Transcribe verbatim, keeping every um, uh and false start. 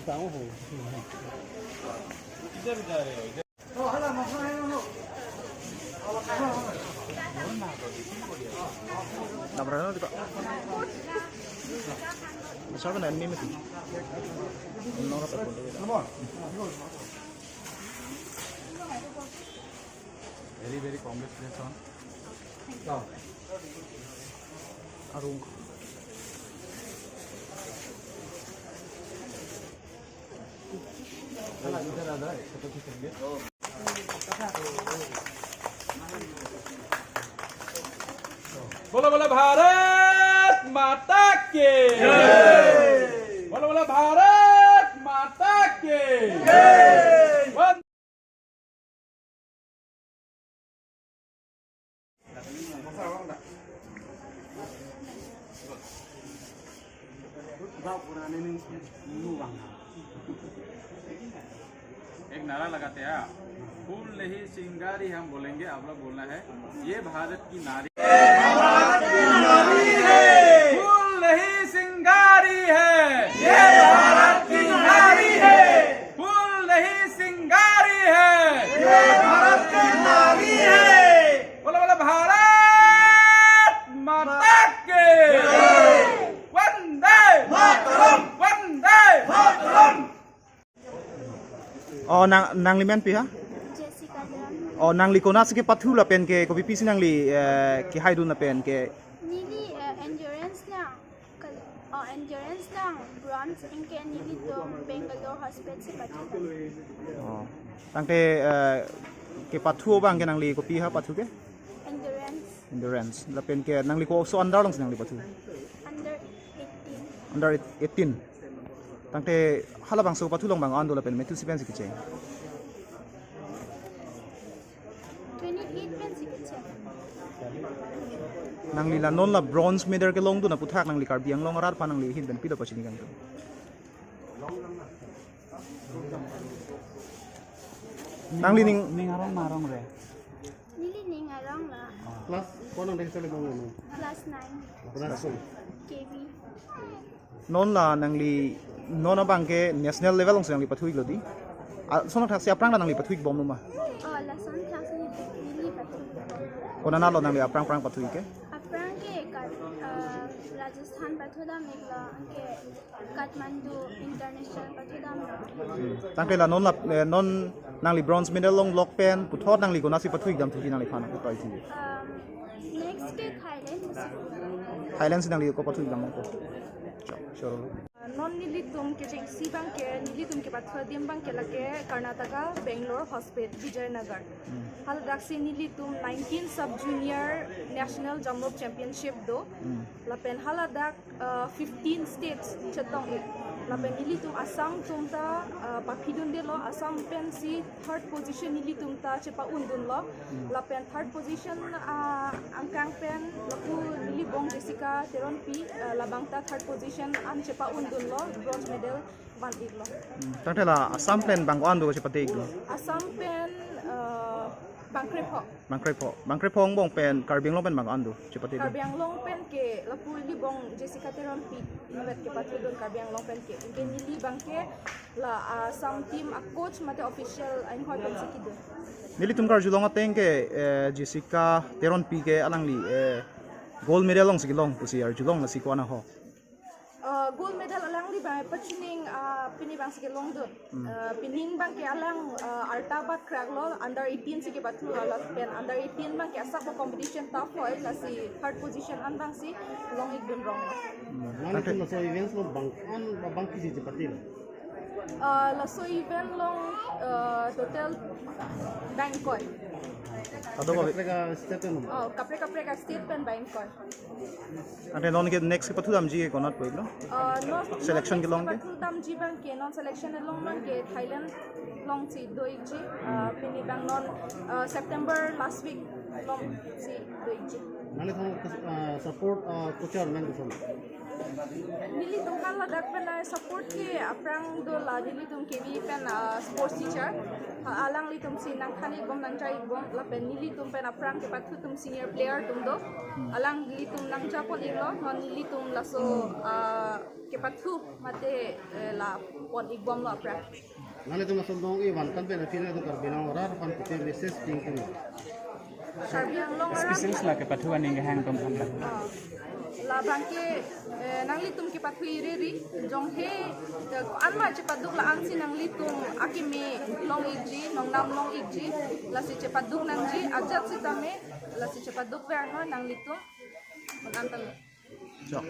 Nabra na di pa. Siapa na ini mesti? Nomor apa pun. Very, very congratulations. Arung. बोलो, बोलो, भारत माता की। बोलो, बोलो, भारत माता की। वंदे एक नारा लगाते हैं, फूल नहीं सिंगारी हम बोलेंगे, आप लोग बोलना है, ये भारत की नारी। फूल नहीं सिंगारी है, ये भारत की नारी है। फूल नहीं सिंगारी है, ये भारत की नारी है। बोलो, बोलो, भारत माता की। वंदे मातरम। वंदे Mataram. Oh, nang, nangli men pi ha? Jessica Dam. Oh, nangli konatsi kepathu lapen ke kopi pisi nangli, eh, kehaidun lapen ke? Neli, eh, endurance nang. Kal-, oh, endurance nang bronze, anke nelitum Bangalore Hospital si pathu. Oh. Tangte, eh, kepathu abang ke nangli kopi ha pathu ke? Endurance. Endurance. Lapen ke nangli koso under alongsi nangli pathu? Under eighteen. Under eighteen. Tangte halabangso pathu along bang an do lapen methusi pensi kecheng? Twenty-eight pensi kecheng. Nangli la non la bronze medal kelongdun aphuthak nangli Karbi Anglong arat aphan nangli ahin pen pilo pachini kangtung? Nangli ning, ning arong ma arong re? Neli ning arong la. Class ko-an nang deng sele bang? Class nine. Class nine. K V. Non la nangli non abang ke national level alongsi nangli pathu-iklo di? Ah, lason thaksi aphrang ta nangli pathu-ik bomlo ma? Oh, lason thaksi neli pathu-ik bom. Konat lo nangli aphrang aphrang pathu-ik ke? Aphrang ke ka, ah, Rajasthan pathu dam-iklo, anke Kathmandu International pathu dam-iklo. Hmm. Tangte la non la, eh, non nangli bronze medal longlok pen puthot nangli konatsi pathu-ik dam thuji nangliphan pathu-ik thuji? Um, next ke Thailand. Thailand si nangli ko pathu-ik dam ko? Sure, sure. Non nelitum kechengsi abang ke, nelitum kepathu adim abang ke lake Karnataka, Bangalore Hospital, Vijayanagar. Hmm. Haladak si nelitum nineteen Sub Junior National Jump Rope Championship do. Hmm. Lapen haladak, uh, fifteen states chetong-ik. Lapen nelitum Assam atum ta, uh, paphidundelo, Assam pensi third position nelitum ta chepa-undunlo. Hmm. Lapen third position, ah, angkang pen lapu neli bong Jessica Teronpi, ah, labang ta third position an chepa-undunlo, bronze medal van-iklo. Hmm, tangte la Assam pen bang ko-an do chepate-iklo? Assam pen, ah, bang krepho. Bang krepho. Bang krepho angbong pen Karbi Anglong pen bang ko-an do chepate-iklo? Karbi Anglong pen ke lapu neli bong Jessica Teronpi inutvet kepathudun Karbi Anglong pen ke. Anke neli abang ke la, ah, Assam team a-coach mate official anghoi pensi kedun. Nelitum karjulong ateng ke, eh, Jessica Teronpi ke alangli, eh, gold medal alongsi kelong pusi arjulong, lasi ko-an ahok? Ah, gold medal alangli abang pachining, ah, pini abangsi kelongdun. Hmm. Ah, pining abang ke alang, ah, arta bat kraklo, under eighteen si kepathu, lapen under eighteen abang ke asap competition tough hoi, lasi third position an abangsi long-ikdun rong. Hmm. Nangtum laso events along bang ko-an, bang pisi chepate? Ah, laso event along, ah, total bang ingkoi. Ado kaprek kaprek a-state pen? Oh, kaprek kaprek a-state pen bang ingkoi. Ante non ke next kepathu damji ke konat pu-iklo? Ah, non, selection non kelong ke? Kepathu damji abang ke, non selection along abang ke Thailand alongsi do-ikji. Ah, pini abang non, ah, September last week alongsi do-ikji. Nangliphan, ah, support, ah, coach amen koson? Nelitum hala dak pen a support ke aphrang do la nelitum K V pen a sports teacher. Ha, alanglitum si nangthan-ikbom nangchai-ikbom lapen nelitum pen aphrang kepathu atum senior player atum do. Alanglitum nangchapon-iklo, non nelitum laso ah, kepathu mate eh, la pon-ikbomlo aphrang. Nanglitum laso long-i van kan pen aphi nanglitum Karbi Anglong arat aphan kopi message ding tum? Karbi Anglong arat. Special la kepathu aning kehang atum aphan. Oh. Labang ke eh, nanglitum kepathu iri ri jong he eh, anma chepaduk la-an si nanglitum akimi long-ikji, nongnam long-ikji, lasi chepaduk nangji, ajat sitame, lasi chepaduk ver ma nanglitum. Makan talo. Chok.